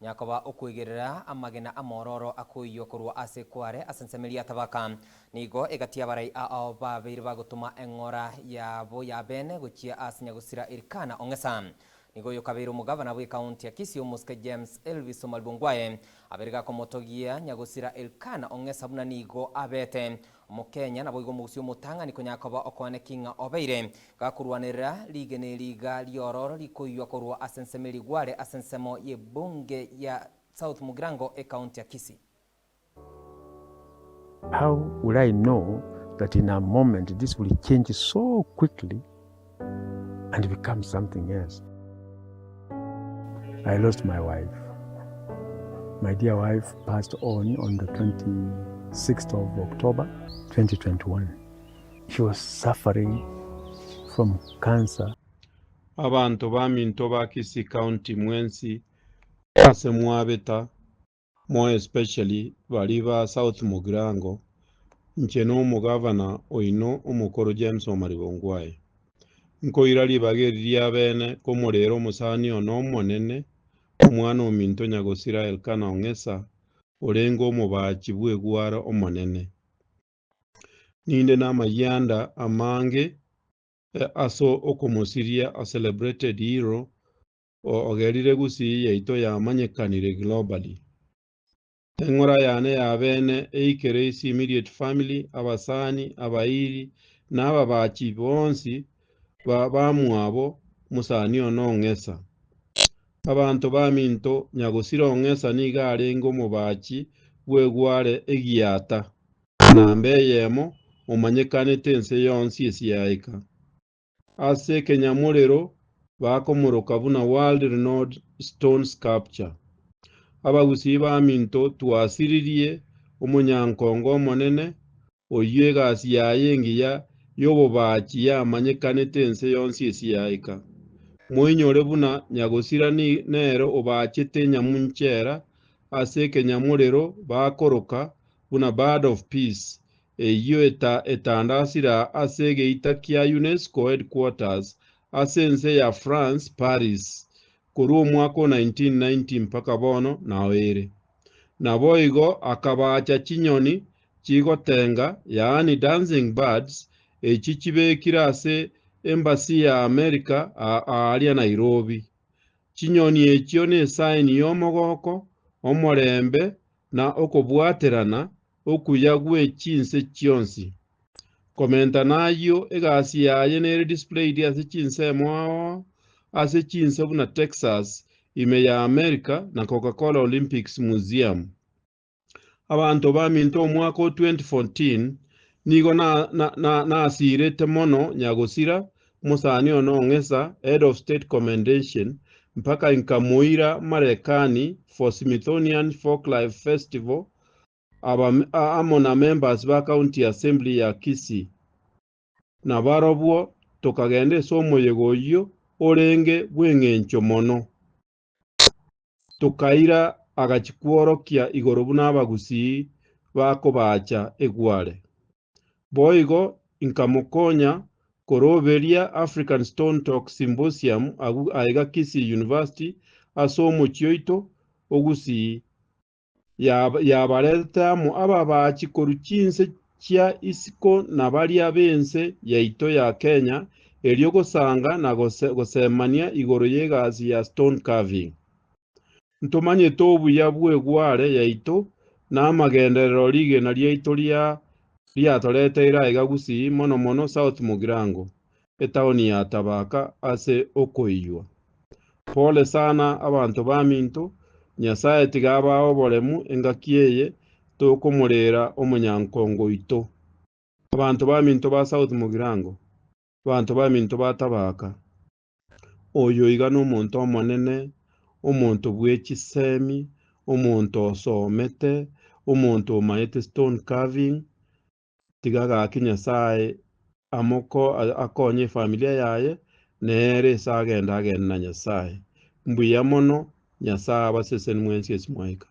Nyakoba okoigerera amagena amororo akoiywa korwa ase kware ase ensemo eria tabaka. Nigo egati y'abarai ao babeire bagotoma eng'ora yabo ya bene gochia ase nyagosira Elikana Ong'esa. Nigo oyo kabeire omogavana bw'ekaunti ya Kisii omosike James Elvis Omariba Ongwae abeire gakomotogia nyagosira Elikana Ong'esa buna nigo abete Omokenya naboigo omogusii omotang'ani konya koba okoaneki ng'a obeire gakorwanerera rigena eri iga riororo rikoiywa korwa ase ensemo erigware ase ensemo y'ebunge ya South Mugirango ekaunti ya Kisii. How will I know that in a moment this will change so quickly and become something else? I lost my wife. My dear wife passed on on the 26th of October 2021. She was suffering from cancer. Abanto baminto ba Kisii County mwensi ase mwabeta, more especially baria ba South Mugirango, inche nomogavana oino omokoro James Omariba Ongwae. Nkoira ribaga eri ria bene komorera omosani one omonene, omwana ominto nyagosira Elkana Ong'esa, orenge omobachi bw'egware omonene. Ninde namayianda amange ase okomosiria a celebrated hero ogerire gusii yaito yamanyekanire globally. Eng'ora yane ya bene eikere ase immediate family, abasani, abairi, na ababachi bonsi ba bamwabo mosani one Ong'esa. Abanto baminto nyagosira Ong'esa nigo arenge omobachi bw'egware egiata, namba eyemo omanyekanete ense yonsi esiaika. Ase ekenyamorero bakomoroka buna World Renowned Stone Sculpture. Abagusii baminto twasiririe omonyankongo omonene oyio egasi yaye engiya y'obobachi yamanyekanete ense yonsi esiaika. Moinyore buna nyagosira nere obachete enyamunchera ase ekenyamorero bakoroka buna Bird of Peace eyio etandasire ase egeita kia UNESCO Headquarters ase ense ya France, Paris, korwa omwaka o 1990 mpaka bono nao ere. Naboigo akabaacha chinyoni chigotenga, yaani dancing birds, echi chibekire ase Embassy ya America aaria Nairobi. Chinyoni echio nesaini y'omogoko, omorembe na okobwaterana okuya gwe chinse chionsi. Komenta nayio, egasi yaye nere displayed ase chinsemo ao ao ase chinse buna Texas, ime ya America na Coca-Cola Olympics Museum. Abanto baminto omwaka o 2014 nigo nasirete mono nyagosira omosani one Ong'esa, Head of State Commendation, mpaka inkamoira Marekani for Smithsonian Folklife Festival aba amo na members ba County Assembly ya Kisii. Na barobwo tokagenda ase omoyega oyio orenge bw'eng'encho mono. Tokaira agachia kworokia igoro buna abagusii bakobacha egware. Boigo inkamokonya koroberia African Stone Talk Symposium agwo aiga Kisii University ase omochie oito o Gusii yabaretete amo ababachi korwa chinse chia isiko na baria b'ense yaito ya Kenya erio gosanga na gosemania igoro y'egasi ya stone carving. Ntomanyete obuya bw'egware yaito na amagenderero rigena riaito riatoreteire aiga Gusii mono mono South Mugirango, etaoni ya Tabaka ase okoiywa. Pole sana abanto baminto, Nyasae tiga abae oboremu engaki eye tokomorera omonyankongo oito. Abanto baminto ba South Mugirango, abanto baminto ba Tabaka, oyo iga nomonto omonene, omonto bwe chisemi, omonto osomete, omonto omanyete stone carving, Tiga gaki Nyasae amoko akonye efamilia yaye nere ase agende agende na Nyasae. Mbuya mono, Nyasae abaseseni mwensi ase mwaika.